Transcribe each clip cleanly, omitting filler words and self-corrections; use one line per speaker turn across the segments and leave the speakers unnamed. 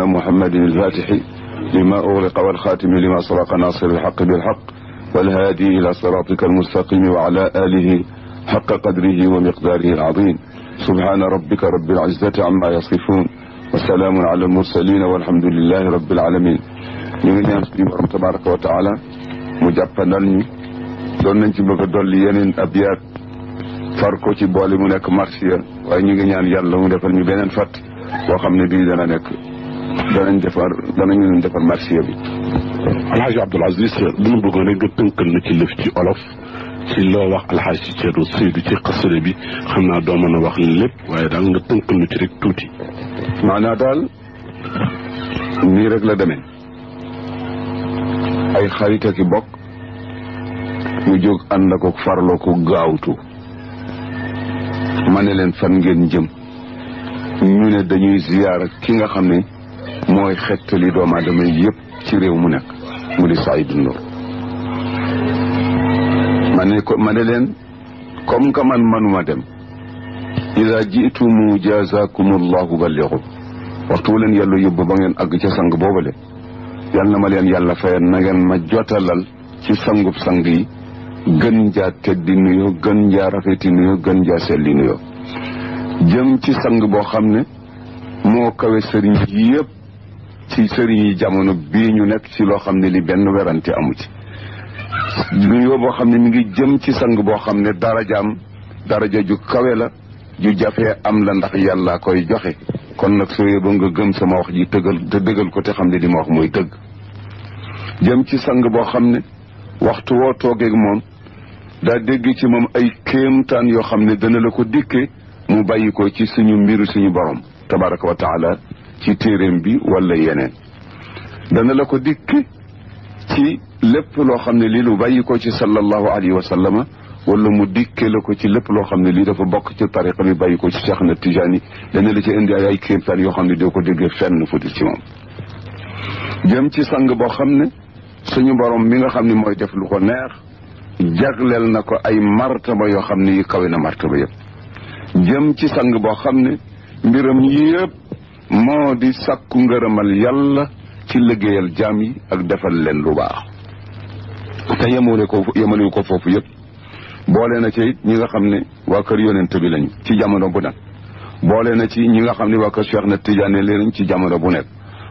محمد الفاتح لما أغلق والخاتم لما سبق ناصر الحق بالحق والهادي إلى صراطك المستقيم وعلى آله حق قدره ومقداره العظيم. سبحان ربك رب العزة عما يصفون وسلام على المرسلين والحمد لله رب العالمين. ñu ngi ñaan suñu borom tabaraka wa taala mu jàppandal ñu doon nañ ci bëgg a dolli yeneen abyaat far ko ci boole mu nekk marsiya waaye ñu ngi ñaan yàlla mu defal ñu beneen fat boo xam ne bii dana nekk danañu defar marsiya bi.
Alhaji Abdoul Aziz dama bëggoon rek nga tënkal na ci lëf ci olof ci loo wax Alhaji Thierno Seydou ci xasida bi xam naa doo mën a wax lépp waaye daal nga tënkal na ci rek tuuti.
maanaa daal nii rek la demee ay xarit ak i bokk ñu jóg ànd ko farloo ko gaawtu ma ne leen fan ngeen jëm ñu ne dañuy ziyaara ki nga xam ne mooy xettali doomu aadama yëpp ci réew mu nekk mu di Seydou Nour ma ne leen comme que man manuma dem ida jiitumu jazakumullahu balligu waxtu wu leen yàlla yóbbu ba ngeen àgg ca sang boobale yal na ma leen yàlla fayal na ngeen ma jotalal ci sangub sang yi gën jaa teddi nuyoo gën jaa rafeti nuyoo gën jaa selli nuyoo jëm ci sang boo xam ne moo kawe sëriñ yi yëpp ci sëriñ yi jamono bii ñu nekk ci loo xam ne li benn werante amu ci nuyoo boo xam ne mi ngi jëm ci sang boo xam ne daraja ju kawe la ju jafee am la ndax yàlla koy joxe kon nag soo yëba nga gëm sama wax ji dëggal ko te xam ne li ma wax mooy dëgg jëm ci sang boo xam ne waxtu woo toogeeg moom daa dégg ci moom ay kéemtaan yoo xam ne dana la ko dikkee mu bàyyi ko ci suñu mbiru suñu borom tabaraka wa taala ci téeréem bi wala yeneen dana la ko dikke ci lépp loo xam ne lii lu bàyyi ko ci sallallahu alayhi wa sallama wala mu dikke la ko ci lépp loo xam ne lii dafa bokk ci tariqa bi bàyyi ko ci Cheikh na Tijaani dana la ci indi ay kéemtaan yoo xam ne doo ko déggee fenn futul ci moom jëm ci sang boo xam ne suñu borom mi nga xam ne mooy def lu ko neex jagleel na ko ay martaba yoo xam ne yi kawe na martaba yëpp jëm ci sang boo xam ne mbiram yëpp moo di sàkku ngërëmal yàlla ci liggéeyal jaam yi ak defal leen lu baax te yemale ko foofu yëpp boole na ci it ñi nga xam ne waa kër yonent bi lañu ci jamono bu nekk boole na ci ñi nga xam ne waa kër Cheikh na Tidiane lañu ci jamono bu nekk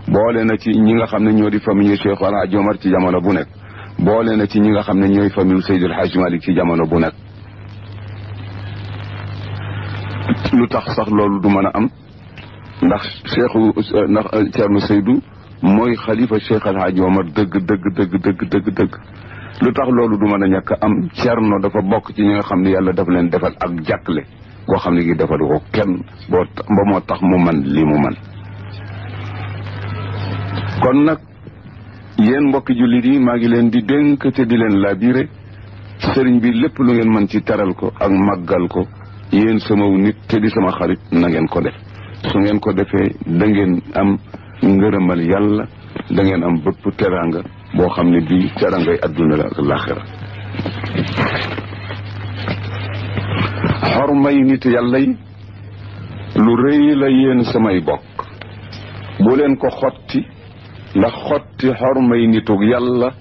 boole na ci ñi nga xam ne ñoo di famille Cheikh El Hadj Omar ci jamono bu nekk boole na ci ñi nga xam ne ñooy famille Seydil Hadj Malick ci jamono bu nekk lu tax sax loolu du mën a am ndax Thierno Seydou mooy xalifa Cheikh El Hadj Omar dëgg lu tax loolu du mën a ñàkk am Thierno dafa bokk ci ñi nga xam ne yàlla dafa leen defal ak jàkkle boo xam ne gi defal ko kenn ba moo tax mu man lii mu man kon nag yéen mbokki jullit yi maa ngi leen di dénk te di leen labiré sëriñ bi lépp lu ngeen mën ci teral ko ak màggal ko yéen sama nit te di sama xarit na ngeen ko def su ngeen ko defee da ngeen am ngërëmal yàlla da ngeen am bëpp teraanga boo xam ne bii terangay adduna la ak laaxira xormay nit yàlla yi lu rëy la yéen samay bokk bu leen ko xotti ndax xotti xormay nitug yàlla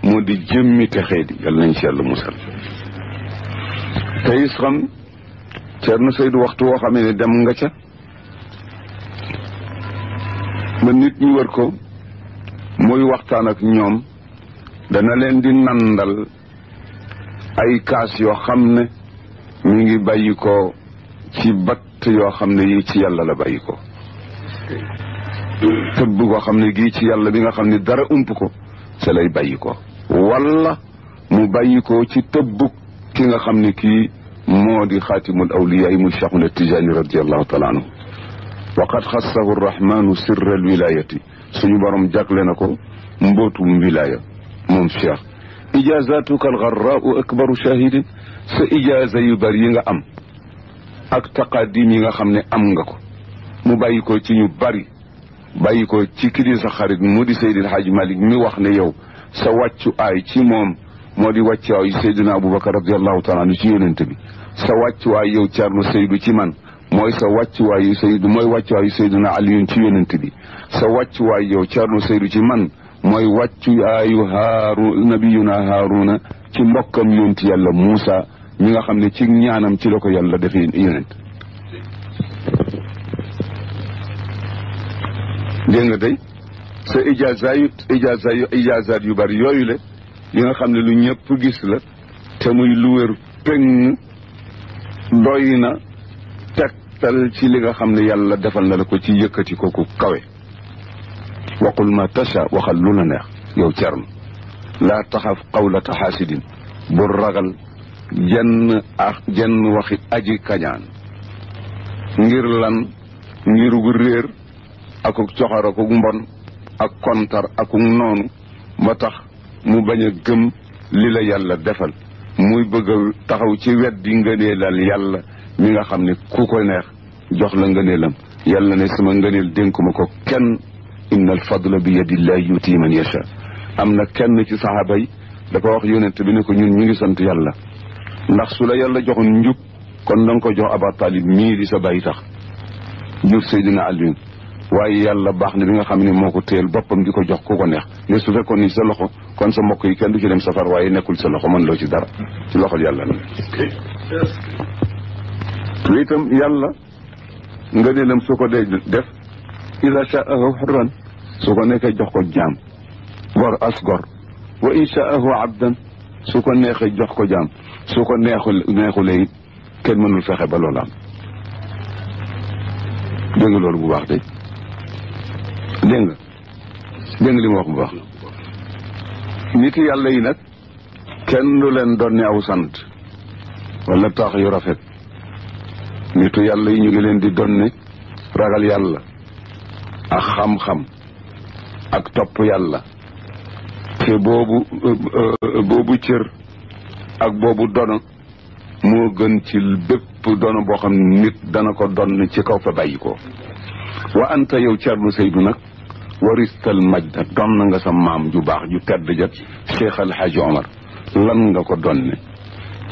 moo di jëmmi texee di yàlla nañ ci yàlla musal te is xam Thierno Seydou waxtu woo xam ne dem nga ca ba nit ñi wër ko muy waxtaan ak ñoom dana leen di nandal ay kaas yoo xam ne mi ngi bàyyi ko ci batt yoo xam ne yi ci yàlla la bàyyi ko tëbb koo xam ne gii ci yàlla bi nga xam ne dara ump ko sa lay bàyyi ko wala mu bàyyi ko ci tëbb ki nga xam ne kii moo di xaatimul awliyaa yi mu Cheikhuna Tijaani radiallahu taala anhu wa qad xassahu arrahmanu sirra alwilayati suñu borom jagle na ko mbootum wilaya moom Cheikh ijazatuka algarraau akbaru shahidin sa ijaza yu bari yi nga am ak taqadim yi nga xam ne am nga ko mu bàyyi ko ci ñu bari bàyyi ko ci kii di sa xarit mu di Seydil Hadji Malick mi wax ne yow sa wàccu aay ci moom moo di wàccuwaay Seydina Aboubacar radiallahu taala anhu ci yonent bi sa wàccuwaay yow Thierno Seydou ci man mooy sa wàccuwaayu Seydou mooy wàccuwaayu Seydina Aliyun ci yonent bi sa wàccuwaay yow Thierno Seydou ci man mooy wàccuwaayu nabiyuna Haaruna ci mbokkam yonent yàlla Muusa ñi nga xam ne ci ñaanam ci la ko yàlla defee yonent dégg nga day sa ijaazaat yu bari yooyu le yi nga xam ne lu ñëpp gis la te muy lu wér péng doy na tegtal ci li nga xam ne yàlla defal na la ko ci yëkkati ko ku kawe waqul ma tasha waxal lu la neex yow Thierno laa taxaf qawlata xaasidin bu ragal jenn waxi aji kañaan ngir lan ngir gu réer akuk coxor akuk mbon ak kontar akuk noonu ba tax mu bañ a gëm li la yàlla defal muy bëgg a taxaw ci weddi ngëneelal yàlla mi nga xam ne ku ko neex jox la ngëneelam yàlla ne sama ngëneel dénkuma ko kenn inna al fadla bi yadillahi yuti man yasha am na kenn ci saxaaba yi dafa wax yonent bi ne ko ñun ñu ngi sant yàlla ndax su la yàlla joxoon njub kon da nga ko jox Aba Talib mii di sa bàyyi tax jur Seydina Aliyun waaye yàlla baax na bi nga xam ne moo ko téyel boppam di ko jox ku ko neex ne su fekkoon ni sa loxo kon sa mbokk yi kenn du ci dem safar waaye nekkul sa loxo mën loo ci dara ci loxol yàlla la te itam yàlla nga ne lam su ko dee def ida shaahu xurran su ko nekkee jox ko jaam gor as gor wa in shaahu abdan su ko neexee jox ko jaam su ko neexulee it kenn mënul fexe ba loola am dégg nga loolu bu baax de dégg nga li ma wax bu baax nit yàlla yi nag kenn du leen doon ne aw sant wala taax yu rafet nitu yàlla yi ñu ngi leen di doon ne ragal yàlla ak xam-xam ak topp yàlla te boobu cër ak boobu dono moo gën ci bépp dono boo xam ne nit dana ko donn ci kaw fa bàyyi ko wa anta yow Thierno Seydou nag waristal majda donn nga sa maam ju baax ju tedd ja Cheikh El Hadj Omar lan nga ko donne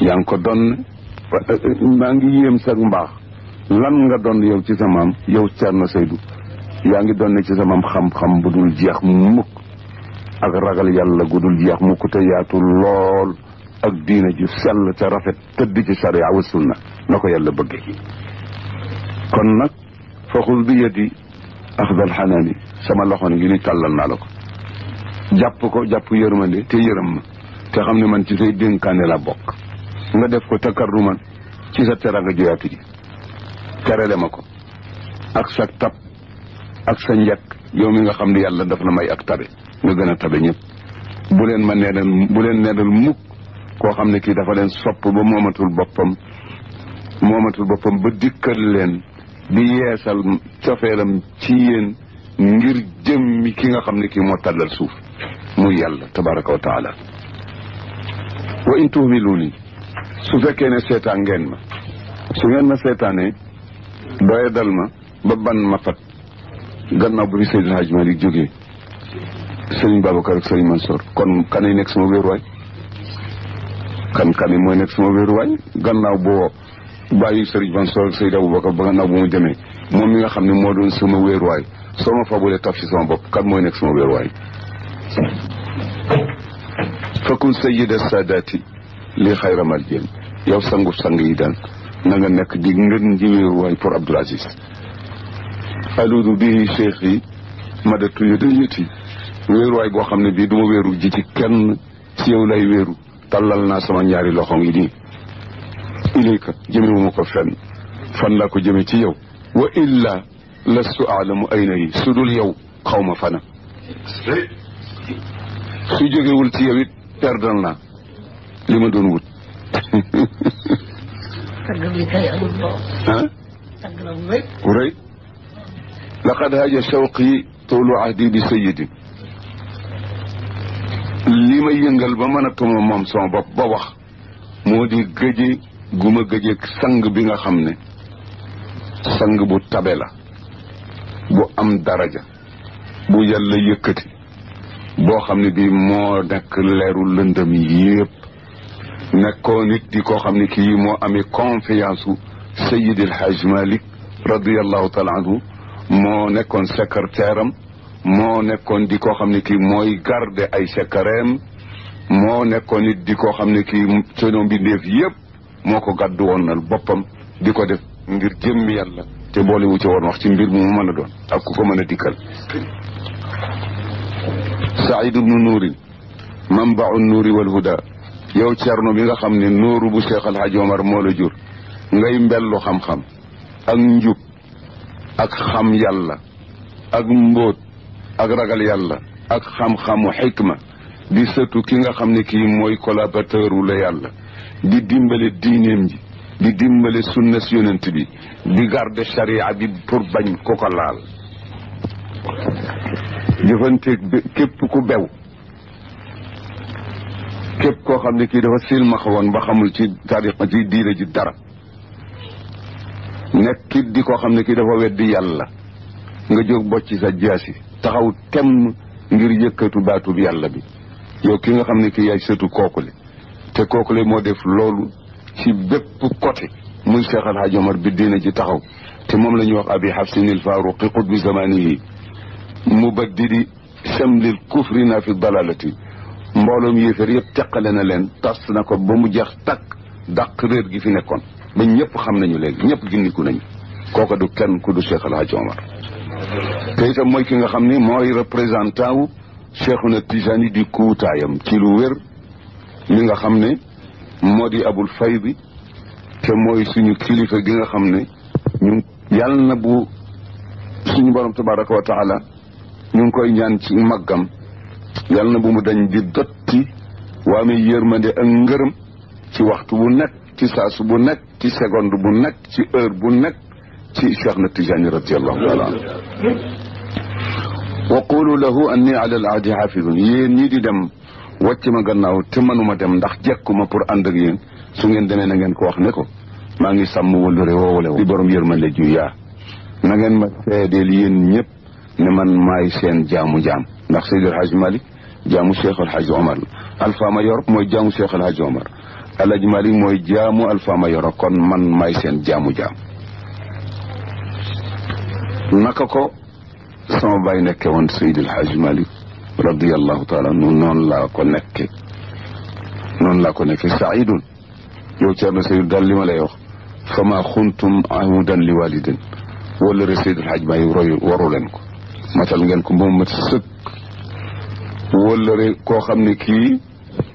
yaa ngi ko donne maa ngi yéem sa mbaax lan nga donn yow ci sa maam yow Thierno Seydou yaa ngi donne ci sa maam xam-xam bu dul jeex mukk ak ragal yàlla gu dul jeex mukk te yaatu lool ak diina ju sell te rafet tëdd ci sharia wa sunna na ko yàlla bëgge kon nag faxul bi yadi axdal xanaani sama loxo ngi ni tàllal naa la ko jàpp yërmande te yërëm ma te xam ne man ci say dénkaane la bokk nga def ko takarruman ci sa teranga joyaatu ji terale ma ko ak sa tab ak sa njëkk yow mi nga xam ne yàlla daf la may ak tabe nga gën a tabe ñëpp bu leen neenal mukk koo xam ne kii dafa leen sopp ba moomatul boppam ba dikkal leen di yeesal cofeelam ci yéen ngir jëmmi ki nga xam ne kii moo tàllal suuf muy yàlla tabaraka wa taala wa in tuhmiluuni su fekkee ne seetaan ngeen ma su ngeen ma seetaanee doye dal ma ba ban ma fat gannaaw bu fi Seydil Hadj Malick jógee Serigne Babacar ak Serigne Mansour kon kanay nekk sama wéeruwaay kan mooy nekk sama wéeruwaay gannaaw boo bàyyi Serigne Mansour ak Seydou Aboubacar ba gannaaw bu mu demee moom mi nga xam ne moo doon sama wéeruwaay soo ma fabulee taf ci sama bopp kan mooy nekk sama wéeruwaay fakun sayyida saadaati li xayra marjeen yow sangu sang yi daan na nga nekk di ngën ji wéeruwaay pour Abdoul Aziz aludu bii cheikh yi madatu yadayati wéeruwaay boo xam ne bii du ma wéeru ji ci kenn ci yow lay wéeru tallal naa sama ñaari loxo ngi nii ilayka jëmewuma ko fenn fan laa ko jëme ci yow wa illa lastu aalamu ayna yi su dul yow xaw ma fana su jógewul ci yow it perdal naa li ma doon wut ku rëy laqad haja shawqi toolu ahdi bi sayidi li ma yëngal ba mënatuma moom sama bopp ba wax moo di gëje gu ma gëje sang bi nga xam ne sang bu tabe la bu am daraja bu yàlla yëkkati boo xam ne bii moo nekk leeru lëndëm yépp nekkoo nit di koo xam ne kii moo amee confiance u Seydi El Hadj Malick radiyallahu taala anhu moo nekkoon secrétaire am moo nekkoon di koo xam ne kii mooy garde ay secrétaire moo nekkoon it di koo xam ne kii seno mbindeef yëpp moo ko gàddu woon nal boppam di ko def ngir jëmmi yàlla te boole wu ci woon wax ci mbir mu mën a doon ak ku ko mën a dikkal Saïd ibnu Nuurin manbau nuuri wal huda yow Cerno bi nga xam ne nuuru bu Cheikh Alhaji Omar moo la jur ngay mbellu xam-xam ak njub ak xam yàlla ak mbóot ak ragal yàlla ak xam-xamu xikma di sëtu ki nga xam ne kii mooy collaborateur wu la yàlla di dimbale diineem ji di dimbale sunna si yonent bi di garde charia bi pour bañ ko ko laal jëfanteeg képp ku bew képp koo xam ne kii dafa silmaxa woon ba xamul ci tariqa ci diine ji dara nekkit di koo xam ne kii dafa weddi yàlla nga jóg bocci sa jaasi taxaw temm ngir yëkkatu baatu bi yàlla bi yow ki nga xam ne kii yaay sëtu kookule te kookule moo def loolu ci bépp côté muy Cheikh Al Hadj Omar bi diine ji taxaw te moom la ñuy wax abi xafsin faaruqi qutbi zamanihi mubaddidi chamlil kufrina fi dalalati mbooloom yéefar yëpp teqale na leen tas na ko ba mu jeex takk dàq réer gi fi nekkoon ba ñëpp xam nañu léegi ñëpp gindiku nañu kooka du kenn ku du Cheikh El Hadj Omar te itam mooy ki nga xam ni mooy représentant wu Cheikhuna Tijani di kuutaayam ci lu wér li nga xam ne moo di abul faydi te mooy suñu kilifa gi nga xam ne ñu yàlla na bu suñu borom tabaraka wa taala ñu ngi koy ñaan ci màggam yàlla na bu mu dañ di dotti waame yërmande ak ngërëm ci waxtu bu nekk ci saasu bu nekk ci seconde bu nekk ci heure bu nekk ci Cheikh na Tijani radiallahu taala anhu wa qulu lahu anni ala al ahdi xaafidun yéen ñii di dem wàcc ma gannaaw te mënuma dem ndax jekkuma pour ànd ak yéen su ngeen demee na ngeen ko wax ne ko maa ngi sàmm wëllëre woowule di borom yërmande ju yaa na ngeen ma seedeel yéen ñëpp ne man maay seen jaamu jaam ndax Seydi El Hadj Malick jaamu Cheikh El Hadj Omar la Alpha Mayor mooy jaamu Cheikh El Hadj Omar El Hadj Malick mooy jaamu Alpha Mayor kon man maay seen jaamu jaam naka ko sama baay nekke woon Seydi El Hadj Malick radiyallahu taala noonu laa ko nekke saidun yow Ceerno Seydou daal li ma lay wax fama xuntum ahudan li walidin wala re Seydi El Hadj Malick royu waru leen ko matal ngeen ko moom mat sëkk wala re koo xam ne kii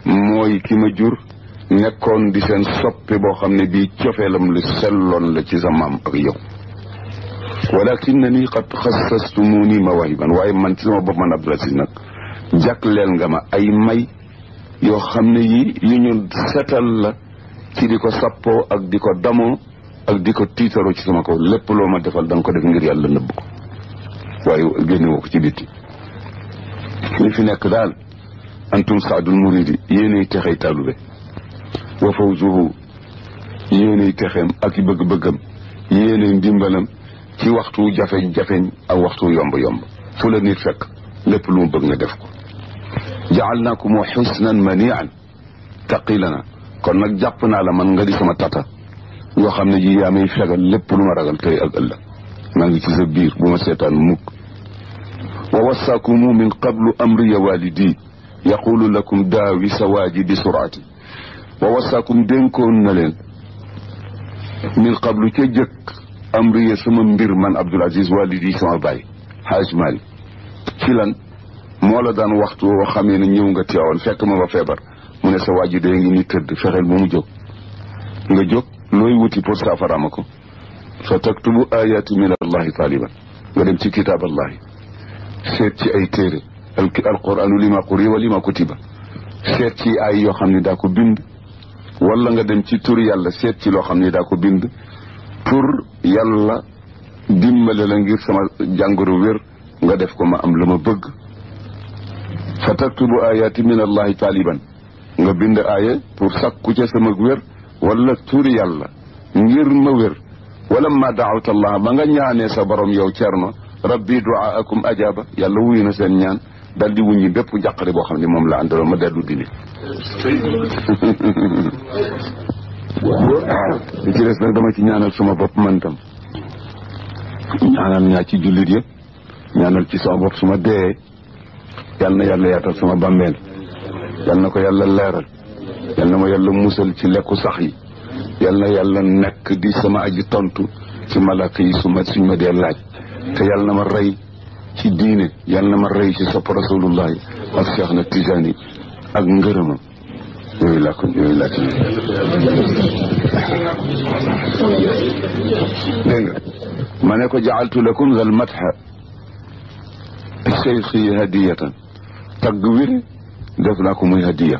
mooy ki ma jur nekkoon di seen soppe boo xam ne bii cofeelam lu selloon la ci sa maam ak yow walakinnani qad xassastumuni mawahiban waaye man ci sama bopp man Abdoul Aziz nag jàkkleel nga ma ay may yoo xam ne yi yu ñu setal la ci di ko sappoo ak di ko damoo ak di ko tiitaroo ci sama kaw lépp loo ma defal da nga ko def ngir yàlla nëbb ko waaye génne woo ko ci bitti li fi nekk daal antum saadul muridi yéenay texey taalube wa fawzuhu yéenay texeem ak i bëgg-bëggam yéenay ndimbalam ci waxtu jafeñ-jafeñ ak waxtu yomb-yomb fu la nit fekk lépp lu mu bëgg nga def ko jaalnaakum xusnan manian taqilana kon nag jàpp naa la man nga di sama tata yoo xam ne ji yaa may fegal lépp lu ma ragal tey ak ëllëg maa ngi ci sa biir bu ma seetaan mukk wa wassaakumu min qablu amriya walidi yaqulu lakum daawi sawaaji bi suraati wa wassaakum dénkoon na leen min qablu ca jëkk amriya sama mbir man Abdoul Aziz walidi sama baay Haaj Malick ci lan moo la daan waxtu woo xamee ne ñëw nga teewoon fekk ma ba feebar mu ne sa waaji dee ngi ni tëdd fexeel ba mu jóg nga jóg looy wuti pour saafarama ko fa taktubu ayati min allahi taliban nga dem ci kitaab allahi seet ci ay téere alquranu lima quri wa lima kutiba seet ci ay yoo xam ne daa ko bind wala nga dem ci tur yàlla seet ci loo xam ne daa ko bind pour yàlla dimbale la ngir sama jàngoro wér nga def ko ma am la ma bëgg fa taktubu ayati min allahi taliban nga bind aaya pour sakku ca sama wér wala turi yàlla ngir ma wér wala ma daawta allah ba nga ñaanee sa borom yow Cerno rabbi duaakum ajaba yàlla wuyu na seen ñaan dal di wuññi bépp jàqare boo xam ne moom la àndaloon ma dellu dindi li ci des nag dama ci ñaanal suma bopp man tam ñaanal ñaa ci jullit yëpp ñaanal ci sama bopp suma dee yal na yàlla yaatal sama bàmmeel yal na ko yàlla leeral yal na ma yàlla musal ci lekku sax yi yal na yàlla nekk di sama aji tontu ci malaka yi suñ ma dee laaj te yal na ma rey ci diine yal na ma rey ci sopp rasulullahi ak Cheikh na Tijani ak ngërëmam yooyu laa ci dégg nga ma ne ko jaaltu lakum zal matha cheikhi hadiyatan tagg wiri def naa ko muy hadiya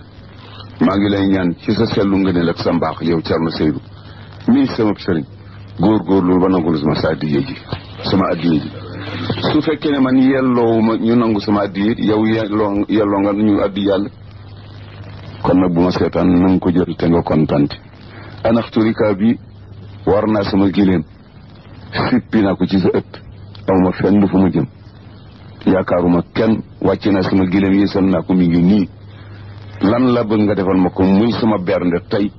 maa ngi lay ñaan ci sa sellu ngëneel ak sa mbaax yow Thierno Seydou mii sama sëriñ góorgóorlu ba nangul sama addiya ji su fekkee ne man yelloo ma ñu nangu sama addiya yow yelloo nga ñu addi yàlla kon nag bu ma seetaan na nga ko jël te nga kontaan anaxturika bi war naa sama gileem sippi naa ko ci sa ëtt aw ma fenn fu ma jëm yaakaaruma kenn wàcc naa sama gileem yi san naa ko mi ngi nii lan la bëgg nga defal ma ko muy sama bernde tey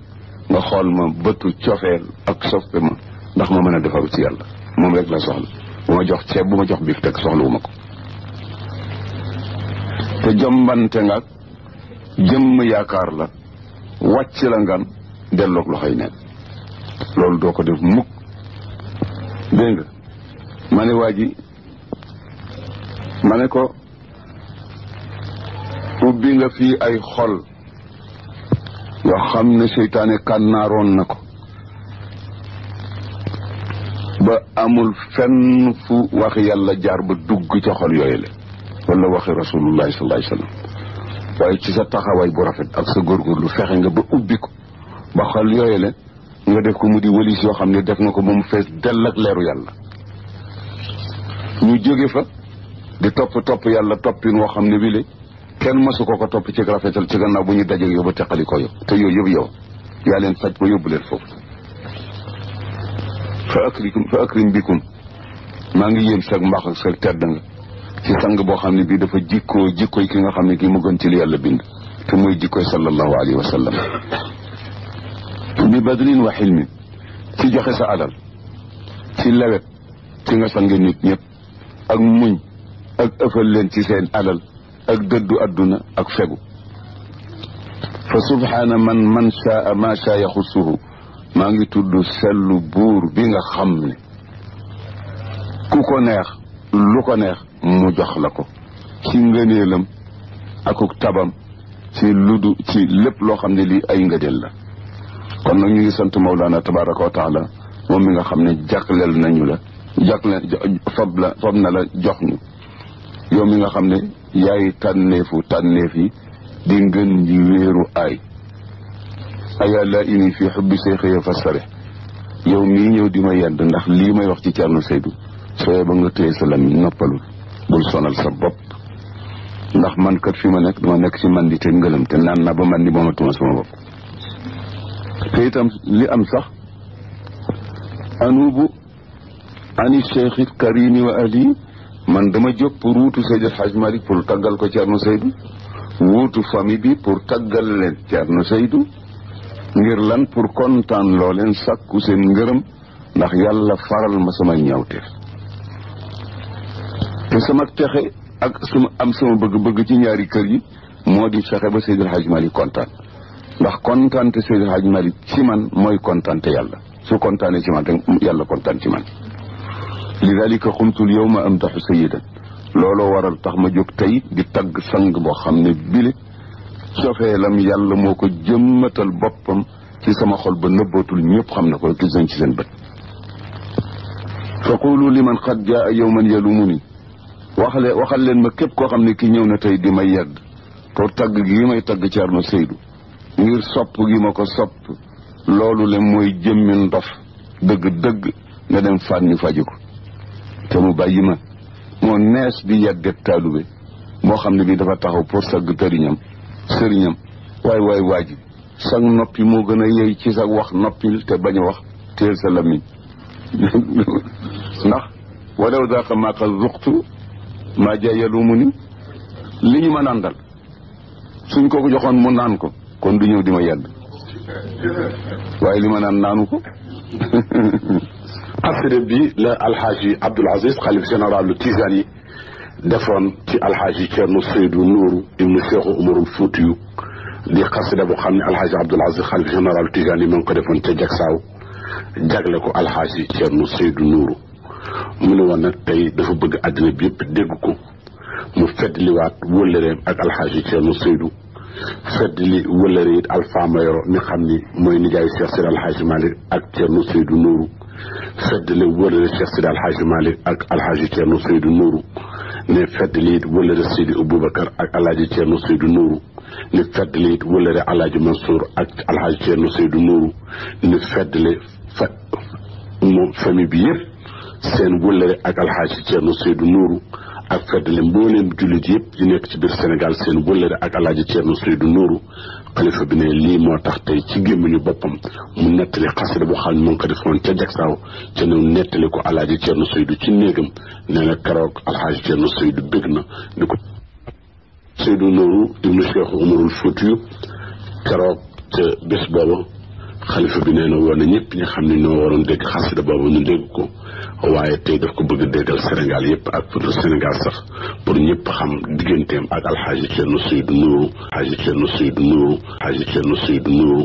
nga xool ma bëtu cofeel ak soppe ma ndax ma mën a defaru ci yàlla moom rek la soxla bu ma jox ceeb bu ma jox biif teg soxlawu ma ko te jombante nga jëmm yaakaar la wàcc la ngan delloog loxoy neen loolu doo ko def mukk dégg nga ma ne waa ji ma ne ko ubbi nga fii ay xol yoo xam ne seytaane kànnaaroon na ko ba amul fenn fu waxi yàlla jaar ba dugg ca xol yooyu la wala waxi rasulullahi sallallahu alayhi wa sallam waaye ci sa taxawaay bu rafet ak sa góorgóorlu fexe nga ba ubbi ko ba xol yooyu la nga def ko mu di wëlis yoo xam ne def nga ko ba mu fees dell ak leeru yàlla ñu jóge fa di topp yàlla toppin woo xam ne bi le kenn masu ko topp ci rafetal ci gannaaw bu ñu dajeeg yow ba teqali ko yow te yooyu yëpp yow yaa leen faj ba yóbbu leen foofu fa akrim bikum maa ngi yéem sag mbaax ak sag tedd nga ci sang boo xam ne bii dafa jikkoy ki nga xam ne kii mu gën ci li yàlla bind te muy jikkoy sallallahu alayhi wa sallam bi badrin wa xilmin ci joxe sa alal ci lewet ci nga sange nit ñëpp ak muñ ak ëffal leen ci seen alal ak dëddu adduna ak fegu fa subhaana man shaa ma shaa yaxusuhu maa ngi tudd sellu buur bi nga xam ne ku ko neex lu ko neex mu jox la ko ci ngëneelam akuk tabam ci ludu ci lépp loo xam ne lii ay ngëneel la kon nag ñu ngi sant Mawlana tabaraka wa taala moom mi nga xam ne jàkkleel nañu la fob na la jox ñu yow mi nga xam ne yaay tànneef yi di ngën ji wéeru ay aya la ini fii xubbi seexëya fassare yow mii ñëw di ma yedd ndax lii may wax ci Thierno Seydou sooy ba nga téye sa lamiñ noppalul bul sonal sa bopp ndax man kat fi ma nekk dama nekk ci man di te ngëlam te naan naa ba man di moomatuma sama bopp te itam li am sax anubu ani cheikh karimi wa ali man dama jóg pour wuutu Seydi El Hadj Malick pour taggal ko Thierno Seydou wuutu famille bi pour taggal leen Thierno Seydou ngir lan pour kontaan loo leen sàkku seen ngërëm ndax yàlla faral ma samay ñaawteef te sama texe ak sama bëgg-bëgg ci ñaari kër yi moo di fexe ba Seydi El Hadj Malick kontaan ndax kontaante Seydi El Hadj Malick ci man mooy kontaante yàlla su kontaanee ci man rek yàlla kontaan ci man lidalika xumtul yowma amdaxu sayidan looloo waral tax ma jóg tey di tagg sang boo xam ne bile cofeelam yàlla moo ko jëmmatal boppam ci sama xol ba nëbbootul ñëpp xam na ko gis nañ ci seen bët fa qulu liman qad jaa yowman yalumuni waxal leen ma képp koo xam ne ki ñëw na tey di may yedd pour tagg gi may tagg Thierno Seydou ngir sopp gi ma ko sopp loolu le mooy jëmmi ndof dëgg-dëgg nga dem fànni faju ko te mu bàyyi ma moo nees di yeddet taalube moo xam ne bii dafa taxaw pour sagg sëriñam waay waaji sag noppi moo gën a yey ci sag wax noppil te bañ a wax teel sa lamiñ ndax walaw daaka maaka zuqtu maa jayalu mu ni li ñu ma nàndal suñ ko joxoon mu naan ko kon du ñëw di ma yedd waaye li ma naan naanu ko
xasida bi la alxaaji Abdoul Aziz xalif général lu Tijani defoon ci alxaaji Thierno Seydou Nourou ibnu Cheikh Umarul Fuutiyu di xasida boo xam ne alxaaji Abdoul Aziz xalif général lu Tijani ma ngi ko defoon ca Jaksaaw jagle ko alxaaji Thierno Seydou Nourou mu ne woon nag tey dafa bëgg àddina bi yëpp dégg ko mu feddliwaat wëllëreem ak alxaaji Thierno Seydou feddli wëllëre it Alpha Mayoro mi xam ni mooy nijaayu Cheikh Sidi alxaaji Malick ak Thierno Seydou Nourou feddli wëllëre Cheikh Sidi alxaaji Malick ak alxaaji Thierno Seydou Nourou ne feddli it wëllëre Sidi Aboubacar ak alxaaji Thierno Seydou Nourou ne feddli it wëllëre alxaaji Mansour ak alxaaji Thierno Seydou Nourou ne feddli moom famille bi yëpp seen wëllëre ak alxaaji Thierno Seydou Nourou ak feddali mbooleem jullit yëpp yi nekk ci biir Sénégal seen wëllëre ak alxaaji Thierno Seydou Nourou xalifa bi ne lii moo tax tey ci gémmiñu boppam mu nettali xasida boo xam ne moo ko defoon ca Jaksaaw ca new nettali ko alxaaji Thierno Seydou ci néegam nee na keroog alxaaji Thierno Seydou bég na ni ko Seydou Nourou ibnu Cheikh Umarul Fuutiyu keroog ca bés booba xalifa bi nee na woon na ñëpp ñi xam ne ñoo waroon dégg xasida boobu ñu dégg ko waaye tey daf ko bëgg a déggal Sénégal yëpp ak pour Sénégal sax pour ñëpp xam digganteem ak alxaaji Thierno Seydou Nourou alxaaji Thierno Seydou Nourou alxaaji Thierno Seydou Nourou